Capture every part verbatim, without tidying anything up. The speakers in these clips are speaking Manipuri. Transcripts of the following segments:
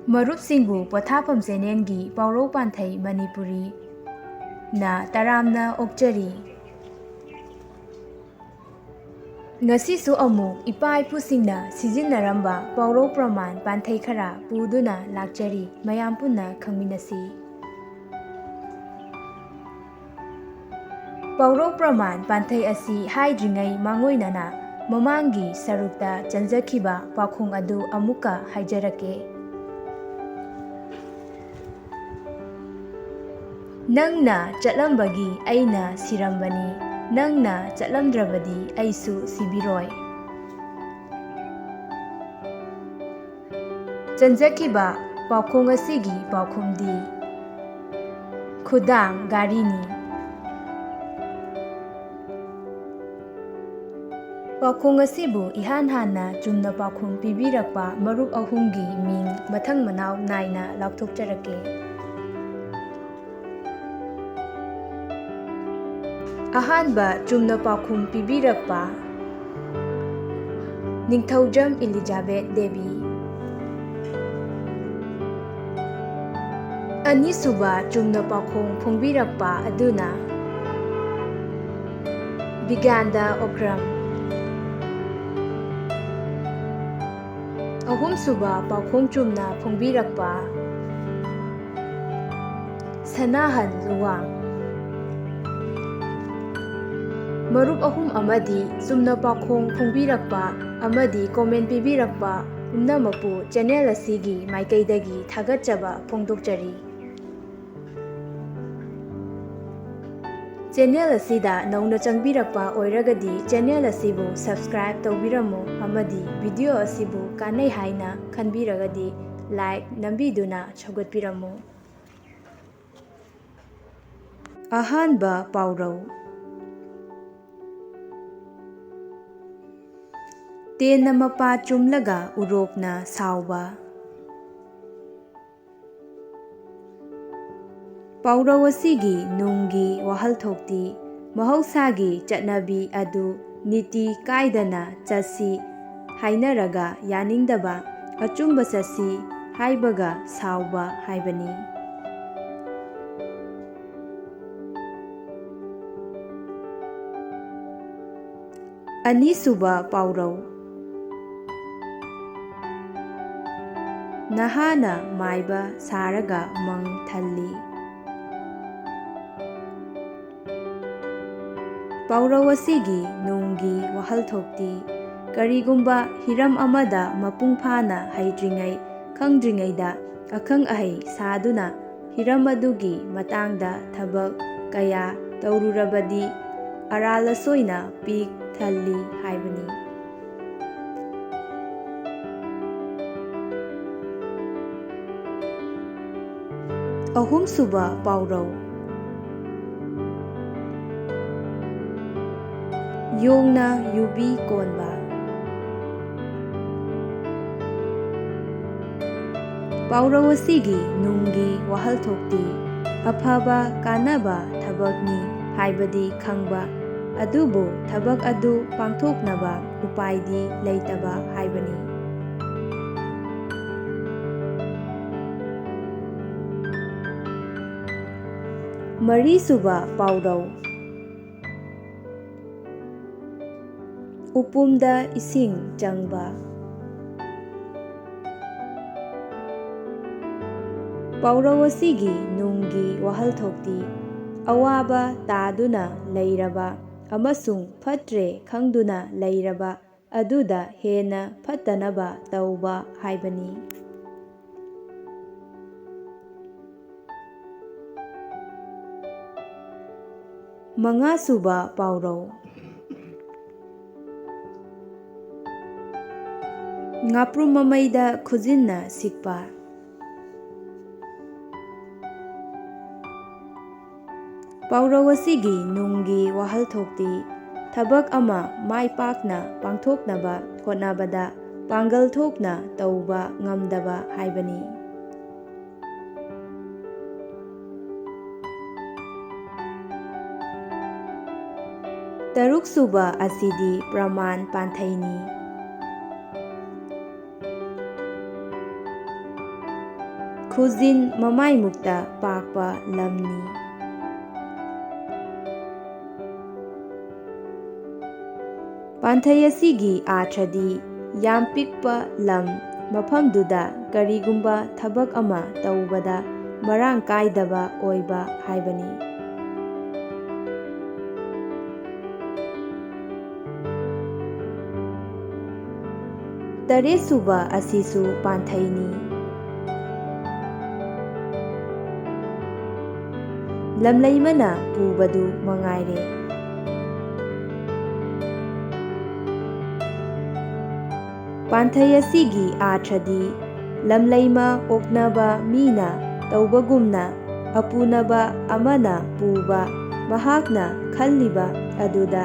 ꯃꯔꯨꯞꯁꯤꯡꯕꯨ ꯄꯣꯊꯥꯐꯝ ꯆꯦꯅꯦꯜꯒꯤ ꯄꯥꯎꯔꯧ ꯄꯥꯟꯊꯩ ꯃꯅꯤꯄꯨꯔꯤꯅ ꯇꯔꯥꯝꯅ ꯑꯣꯛꯆꯔꯤ꯫ ꯉꯁꯤꯁꯨ ꯑꯃꯨꯛ ꯏꯄꯥ ꯏꯄꯨꯁꯤꯡꯅ ꯁꯤꯖꯤꯟꯅꯔꯝꯕ ꯄꯥꯎꯔꯧ ꯄ꯭ꯔꯃꯥꯟ ꯄꯥꯟꯊꯩ ꯈꯔ ꯄꯨꯗꯨꯅ ꯂꯥꯛꯆꯔꯤ꯫ ꯃꯌꯥꯝ ꯄꯨꯟꯅ ꯈꯪꯃꯤꯟꯅꯁꯤ꯫ ꯄꯥꯎꯔꯧ ꯄ꯭ꯔꯃꯥꯟ ꯄꯥꯟꯊꯩ ꯑꯁꯤ ꯍꯥꯏꯗ꯭ꯔꯤꯉꯩ ꯃꯥꯡꯑꯣꯏꯅꯅ ꯃꯃꯥꯡꯒꯤ ꯁꯔꯨꯛꯇ ꯆꯟꯖꯈꯤꯕ ꯄꯥꯎꯈꯣꯡ ꯑꯗꯨ ꯑꯃꯨꯛꯀ ꯍꯥꯏꯖꯔꯛꯀꯦ꯫ ꯅꯪꯅ ꯆꯠꯂꯝꯕꯒꯤ ꯑꯩꯅ ꯁꯤꯔꯝꯕꯅꯤ, ꯅꯪꯅ ꯆꯠꯂꯝꯗ꯭ꯔꯕꯗꯤ ꯑꯩꯁꯨ ꯁꯤꯕꯤꯔꯣꯏ꯫ ꯆꯟꯖꯈꯤꯕ ꯄꯥꯎꯈꯣꯡ ꯑꯁꯤꯒꯤ ꯄꯥꯎꯈꯨꯝꯗꯤ ꯈꯨꯗꯥꯡ ꯘꯥꯔꯤꯅꯤ꯫ ꯄꯥꯎꯈꯣꯡ ꯑꯁꯤꯕꯨ ꯏꯍꯥꯟ ꯍꯥꯟꯅ ꯆꯨꯝꯅ ꯄꯥꯎꯈꯨꯝ ꯄꯤꯕꯤꯔꯛꯄ ꯃꯔꯨꯞ ꯑꯍꯨꯝꯒꯤ ꯃꯤꯡ ꯃꯊꯪ ꯃꯅꯥꯎ ꯅꯥꯏꯅ ꯂꯥꯎꯊꯣꯛꯆꯔꯛꯀꯦ꯫ ꯑꯍꯥꯟꯕ ꯆꯨꯝꯅ ꯄꯥꯎꯈꯨꯝ ꯄꯤꯕꯤꯔꯛꯄ ꯅꯤꯡꯊꯧꯖꯝ ꯏꯂꯤꯖꯥꯕꯦꯊ ꯗꯦꯕꯤ꯫ ꯑꯅꯤꯁꯨꯕ ꯆꯨꯝꯅ ꯄꯥꯎꯈꯣꯡ ꯐꯣꯡꯕꯤꯔꯛꯄ ꯑꯗꯨꯅ ꯕꯤꯒ꯭ꯌꯥꯟꯗ ꯑꯣꯀ꯭ꯔꯝ꯫ ꯑꯍꯨꯝꯁꯨꯕ ꯄꯥꯎꯈꯣꯡ ꯆꯨꯝꯅ ꯐꯣꯡꯕꯤꯔꯛꯄ ꯁꯅꯥꯍꯟ ꯂꯨꯋꯥꯡ꯫ ꯃꯔꯨꯞ ꯑꯍꯨꯝ ꯑꯃꯗꯤ ꯆꯨꯝꯅ ꯄꯥꯎꯈꯣꯡ ꯐꯣꯡꯕꯤꯔꯛꯄ ꯑꯃꯗꯤ ꯀꯣꯃꯦꯟ ꯄꯤꯕꯤꯔꯛꯄ ꯄꯨꯝꯅꯃꯛꯄꯨ ꯆꯦꯅꯦꯜ ꯑꯁꯤꯒꯤ ꯃꯥꯏꯀꯩꯗꯒꯤ ꯊꯥꯒꯠꯆꯕ ꯐꯣꯡꯗꯣꯛꯆꯔꯤ꯫ ꯆꯦꯅꯦꯜ ꯑꯁꯤꯗ ꯅꯧꯅ ꯆꯪꯕꯤꯔꯛꯄ ꯑꯣꯏꯔꯒꯗꯤ ꯆꯦꯅꯦꯜ ꯑꯁꯤꯕꯨ ꯁꯕꯁꯀ꯭ꯔꯥꯏꯕ ꯇꯧꯕꯤꯔꯝꯃꯨ ꯑꯃꯗꯤ ꯚꯤꯗꯤꯑꯣ ꯑꯁꯤꯕꯨ ꯀꯥꯟꯅꯩ ꯍꯥꯏꯅ ꯈꯟꯕꯤꯔꯒꯗꯤ ꯂꯥꯏꯛ ꯅꯝꯕꯤꯗꯨꯅ ꯁꯧꯒꯠꯄꯤꯔꯝꯃꯨ꯫ ꯑꯍꯥꯟꯕ ꯄꯥꯎꯔꯧ꯫ ꯇꯦꯟꯅ ꯃꯄꯥ ꯆꯨꯝꯂꯒ ꯎꯔꯣꯛꯅ ꯁꯥꯎꯕ꯫ ꯄꯥꯎꯔꯧ ꯑꯁꯤꯒꯤ ꯅꯨꯡꯒꯤ ꯋꯥꯍꯜꯊꯣꯛꯇꯤ ꯃꯍꯧꯁꯥꯒꯤ ꯆꯠꯅꯕꯤ ꯑꯗꯨ ꯅꯤꯇꯤ ꯀꯥꯏꯗꯅ ꯆꯠꯁꯤ ꯍꯥꯏꯅꯔꯒ ꯌꯥꯅꯤꯡꯗꯕ, ꯑꯆꯨꯝꯕ ꯆꯠꯁꯤ ꯍꯥꯏꯕꯒ ꯁꯥꯎꯕ ꯍꯥꯏꯕꯅꯤ꯫ ꯑꯅꯤꯁꯨꯕ ꯄꯥꯎꯔꯧ꯫ ꯅꯍꯥꯅ ꯃꯥꯏꯕ ꯁꯥꯔꯒ ꯃꯪ ꯊꯜꯂꯤ꯫ ꯄꯥꯎꯔꯧ ꯑꯁꯤꯒꯤ ꯅꯨꯡꯒꯤ ꯋꯥꯍꯜꯊꯣꯛꯇꯤ, ꯀꯔꯤꯒꯨꯝꯕ ꯍꯤꯔꯝ ꯑꯃꯗ ꯃꯄꯨꯡ ꯐꯥꯅ ꯍꯩꯇ꯭ꯔꯤꯉꯩ, ꯈꯪꯗ꯭ꯔꯤꯉꯩꯗ ꯑꯈꯪ ꯑꯍꯩ ꯁꯥꯗꯨꯅ ꯍꯤꯔꯝ ꯑꯗꯨꯒꯤ ꯃꯇꯥꯡꯗ ꯊꯕꯛ ꯀꯌꯥ ꯇꯧꯔꯨꯔꯕꯗꯤ ꯑꯔꯥꯜ ꯑꯁꯣꯏꯅ ꯄꯤꯛ ꯊꯜꯂꯤ ꯍꯥꯏꯕꯅꯤ꯫ ꯑꯍꯨꯝꯁꯨꯕ ꯄꯥꯎꯔꯧ꯫ ꯌꯣꯡꯅ ꯌꯨꯕꯤ ꯀꯣꯟꯕ꯫ ꯄꯥꯎꯔꯧ ꯑꯁꯤꯒꯤ ꯅꯨꯡꯒꯤ ꯋꯥꯍꯜꯊꯣꯛꯇꯤ, ꯑꯐꯕ ꯀꯥꯟꯅꯕ ꯊꯕꯛꯅꯤ ꯍꯥꯏꯕꯗꯤ ꯈꯪꯕ, ꯑꯗꯨꯕꯨ ꯊꯕꯛ ꯑꯗꯨ ꯄꯥꯡꯊꯣꯛꯅꯕ ꯎꯄꯥꯏꯗꯤ ꯂꯩꯇꯕ ꯍꯥꯏꯕꯅꯤ꯫ ꯃꯔꯤꯁꯨꯕ ꯄꯥꯎꯔꯧ꯫ ꯎꯄꯨꯝꯗ ꯏꯁꯤꯡ ꯆꯪꯕ꯫ ꯄꯥꯎꯔꯧ ꯑꯁꯤꯒꯤ ꯅꯨꯡꯒꯤ ꯋꯥꯍꯜꯊꯣꯛꯇꯤ, ꯑꯋꯥꯕ ꯇꯥꯗꯨꯅ ꯂꯩꯔꯕ ꯑꯃꯁꯨꯡ ꯐꯠꯇ꯭ꯔꯦ ꯈꯪꯗꯨꯅ ꯂꯩꯔꯕ ꯑꯗꯨꯗ ꯍꯦꯟꯅ ꯐꯠꯇꯅꯕ ꯇꯧꯕ ꯍꯥꯏꯕꯅꯤ꯫ ꯃꯉꯥꯁꯨꯕ ꯄꯥꯎꯔꯧ꯫ ꯉꯥꯄ꯭ꯔꯨꯝ ꯃꯃꯩꯗ ꯈꯨꯖꯤꯟꯅ ꯁꯤꯛꯄ꯫ ꯄꯥꯎꯔꯧ ꯑꯁꯤꯒꯤ ꯅꯨꯡꯒꯤ ꯋꯥꯍꯜꯊꯣꯛꯇꯤ, ꯊꯕꯛ ꯑꯃ ꯃꯥꯏ ꯄꯥꯛꯅ ꯄꯥꯡꯊꯣꯛꯅꯕ ꯍꯣꯠꯅꯕꯗ ꯄꯥꯡꯒꯜ ꯊꯣꯛꯅ ꯇꯧꯕ ꯉꯝꯗꯕ ꯍꯥꯏꯕꯅꯤ꯫ ꯇꯔꯨꯛꯁꯨꯕ ꯑꯁꯤꯗꯤ ꯄ꯭ꯔꯃꯥꯟ ꯄꯥꯟꯊꯩꯅꯤ꯫ ꯈꯨꯖꯤꯟ ꯃꯃꯥꯏꯃꯨꯛꯇ ꯄꯥꯛꯄ ꯂꯝꯅꯤ꯫ ꯄꯥꯟꯊꯩ ꯑꯁꯤꯒꯤ ꯑꯥꯔꯊꯗꯤ ꯌꯥꯝ ꯄꯤꯛꯄ ꯂꯝ, ꯃꯐꯝꯗꯨꯗ ꯀꯔꯤꯒꯨꯝꯕ ꯊꯕꯛ ꯑꯃ ꯇꯧꯕꯗ ꯃꯔꯥꯡ ꯀꯥꯏꯗꯕ ꯑꯣꯏꯕ ꯍꯥꯏꯕꯅꯤ꯫ ꯇꯔꯦꯠꯁꯨꯕ ꯑꯁꯤꯁꯨ ꯄꯥꯟꯊꯩꯅꯤ꯫ ꯂꯝꯂꯩꯃꯅ ꯄꯨꯕꯗꯨ ꯃꯉꯥꯏꯔꯦ꯫ ꯄꯥꯟꯊꯩ ꯑꯁꯤꯒꯤ ꯑꯥꯔꯊꯗꯤ ꯂꯝꯂꯩꯃ ꯑꯣꯛꯅꯕ ꯃꯤꯅ ꯇꯧꯕꯒꯨꯝꯅ ꯑꯄꯨꯅꯕ ꯑꯃꯅ ꯄꯨꯕ, ꯃꯍꯥꯛꯅ ꯈꯜꯂꯤꯕ ꯑꯗꯨꯗ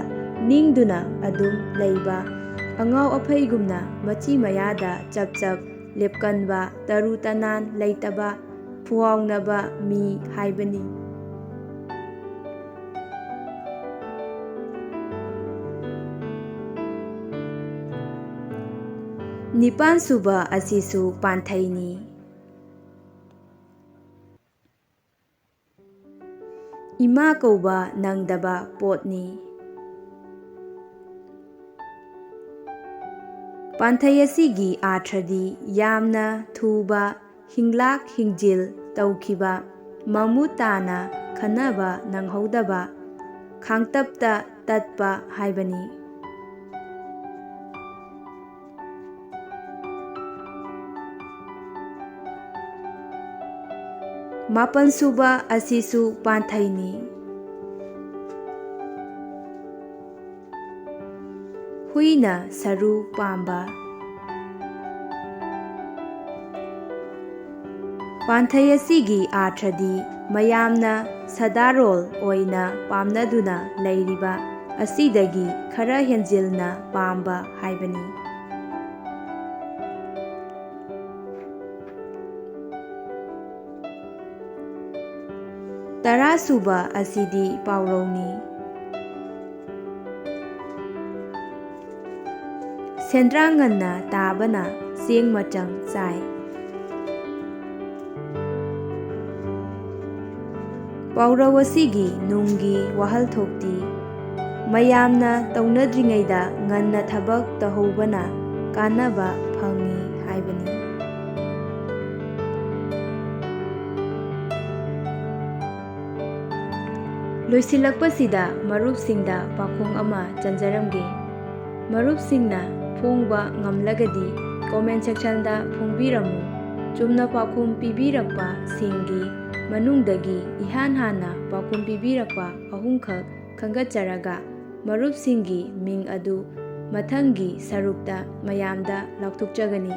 ꯅꯤꯡꯗꯨꯅ ꯑꯗꯨꯝ ꯂꯩꯕ, ꯑꯉꯥꯎ ꯑꯐꯩꯒꯨꯝꯅ ꯃꯆꯤ ꯃꯌꯥꯗ ꯆꯞ ꯆꯞ ꯂꯦꯞꯀꯟꯕ, ꯇꯔꯨ ꯇꯅꯥꯟ ꯂꯩꯇꯕ, ꯐꯨꯍꯥꯎꯅꯕ ꯃꯤ ꯍꯥꯏꯕꯅꯤ꯫ ꯅꯤꯄꯥꯟꯁꯨꯕ ꯑꯁꯤꯁꯨ ꯄꯥꯟꯊꯩꯅꯤ꯫ ꯏꯃꯥ ꯀꯧꯕ ꯅꯪꯗꯕ ꯄꯣꯠꯅꯤ꯫ ꯄꯥꯟꯊꯩ ꯑꯁꯤꯒꯤ ꯑꯥꯔꯊꯗꯤ ꯌꯥꯝꯅ ꯊꯨꯕ, ꯍꯤꯡꯂꯥꯛ ꯍꯤꯡꯖꯤꯜ ꯇꯧꯈꯤꯕ, ꯃꯃꯨꯠ ꯇꯥꯅ ꯈꯟꯅꯕ ꯅꯪꯍꯧꯗꯕ, ꯈꯥꯡꯇꯞꯇ ꯇꯠꯄ ꯍꯥꯏꯕꯅꯤ꯫ ꯃꯥꯄꯟꯁꯨꯕ ꯑꯁꯤꯁꯨ ꯄꯥꯟꯊꯩꯅꯤ꯫ ꯍꯨꯏꯅ ꯁꯔꯨ ꯄꯥꯝꯕ꯫ ꯄꯥꯟꯊꯩ ꯑꯁꯤꯒꯤ ꯑꯥꯔꯊꯗꯤ ꯃꯌꯥꯝꯅ ꯁꯗꯥꯔꯣꯜ ꯑꯣꯏꯅ ꯄꯥꯝꯅꯗꯨꯅ ꯂꯩꯔꯤꯕ ꯑꯁꯤꯗꯒꯤ ꯈꯔ ꯍꯦꯟꯖꯤꯟꯅ ꯄꯥꯝꯕ ꯍꯥꯏꯕꯅꯤ꯫ ꯇꯔꯥꯁꯨꯕ ꯑꯁꯤꯗꯤ ꯄꯥꯎꯔꯧꯅꯤ꯫ ꯁꯦꯟꯗ꯭ꯔꯥꯡ ꯉꯟꯅ ꯇꯥꯕꯅ ꯆꯦꯡ ꯃꯆꯪ ꯆꯥꯏ꯫ ꯄꯥꯎꯔꯧ ꯑꯁꯤꯒꯤ ꯅꯨꯡꯒꯤ ꯋꯥꯍꯜꯊꯣꯛꯇꯤ ꯃꯌꯥꯝꯅ ꯇꯧꯅꯗ꯭ꯔꯤꯉꯩꯗ ꯉꯟꯅ ꯊꯕꯛ ꯇꯧꯍꯧꯕꯅ ꯀꯥꯟꯅꯕ ꯐꯪꯏ ꯍꯥꯏꯕꯅꯤ꯫ ꯂꯣꯏꯁꯤꯜꯂꯛꯄꯁꯤꯗ ꯃꯔꯨꯞꯁꯤꯡꯗ ꯄꯥꯎꯈꯣꯡ ꯑꯃ ꯆꯟꯖꯔꯝꯒꯦ꯫ ꯃꯔꯨꯞꯁꯤꯡꯅ ꯐꯣꯡꯕ ꯉꯝꯂꯒꯗꯤ comment sectionꯗ ꯐꯣꯡꯕꯤꯔꯝꯃꯨ꯫ ꯆꯨꯝꯅ ꯄꯥꯎꯈꯨꯝ ꯄꯤꯕꯤꯔꯛꯄꯁꯤꯡꯒꯤ ꯃꯅꯨꯡꯗꯒꯤ ꯏꯍꯥꯟ ꯍꯥꯟꯅ ꯄꯥꯎꯈꯨꯝ ꯄꯤꯕꯤꯔꯛꯄ ꯑꯍꯨꯝꯈꯛ ꯈꯟꯒꯠꯆꯔꯒ ꯃꯔꯨꯞꯁꯤꯡꯒꯤ ꯃꯤꯡ ꯑꯗꯨ ꯃꯊꯪꯒꯤ ꯁꯔꯨꯛꯇ ꯃꯌꯥꯝꯗ ꯂꯥꯎꯊꯣꯛꯆꯒꯅꯤ꯫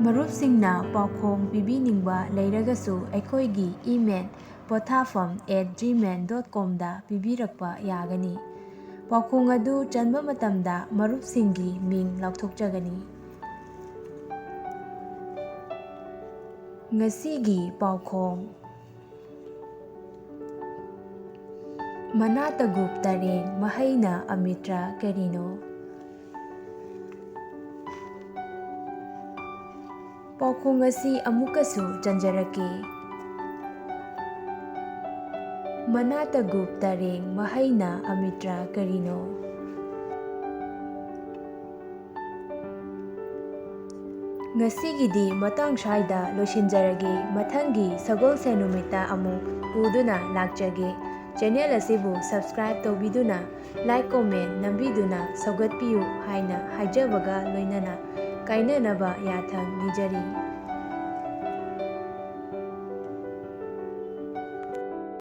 ꯃꯔꯨꯞꯁꯤꯡꯅ ꯄꯥꯎꯈꯣꯡ ꯄꯤꯕꯤꯅꯤꯡꯕ ꯂꯩꯔꯒꯁꯨ ꯑꯩꯈꯣꯏꯒꯤ email pothafam at gmail dot comꯗ ꯄꯤꯕꯤꯔꯛꯄ ꯌꯥꯒꯅꯤ꯫ ꯄꯥꯎꯈꯣꯡ ꯑꯗꯨ ꯆꯟꯕ ꯃꯇꯝꯗ ꯃꯔꯨꯞꯁꯤꯡꯒꯤ ꯃꯤꯡ ꯂꯥꯎꯊꯣꯛꯆꯒꯅꯤ꯫ ꯉꯁꯤꯒꯤ ꯄꯥꯎꯈꯣꯡ꯫ ꯃꯅꯥ ꯇꯒꯨꯞ ꯇꯔꯦꯡ ꯃꯍꯩꯅ ꯑꯃꯤꯇ꯭ꯔ ꯀꯔꯤꯅꯣ? ꯄꯥꯎꯈꯣꯡ ꯑꯁꯤ ꯑꯃꯨꯛꯀꯁꯨ ꯆꯟꯖꯔꯛꯀꯦ꯫ ꯃꯅꯥ ꯇꯒꯨꯞ ꯇꯔꯦꯡ ꯃꯍꯩꯅ ꯑꯃꯤꯇ꯭ꯔ ꯀꯔꯤꯅꯣ? ꯉꯁꯤꯒꯤꯗꯤ ꯃꯇꯥꯡ ꯁ꯭ꯋꯥꯏꯗ ꯂꯣꯏꯁꯤꯟꯖꯔꯒꯦ꯫ ꯃꯊꯪꯒꯤ ꯁꯒꯣꯜꯁꯦꯟ ꯅꯨꯃꯤꯠꯇ ꯑꯃꯨꯛ ꯄꯨꯗꯨꯅ ꯂꯥꯛꯆꯒꯦ꯫ Channel ꯑꯁꯤꯕꯨ subscribe ꯇꯧꯕꯤꯗꯨꯅ, like, comment ꯅꯝꯕꯤꯗꯨꯅ ꯁꯧꯒꯠꯄꯤꯌꯨ ꯍꯥꯏꯅ ꯍꯥꯏꯖꯕꯒ ꯂꯣꯏꯅꯅ ꯀꯥꯏꯅꯅꯕ ꯌꯥꯊꯪ ꯅꯤꯖꯔꯤ꯫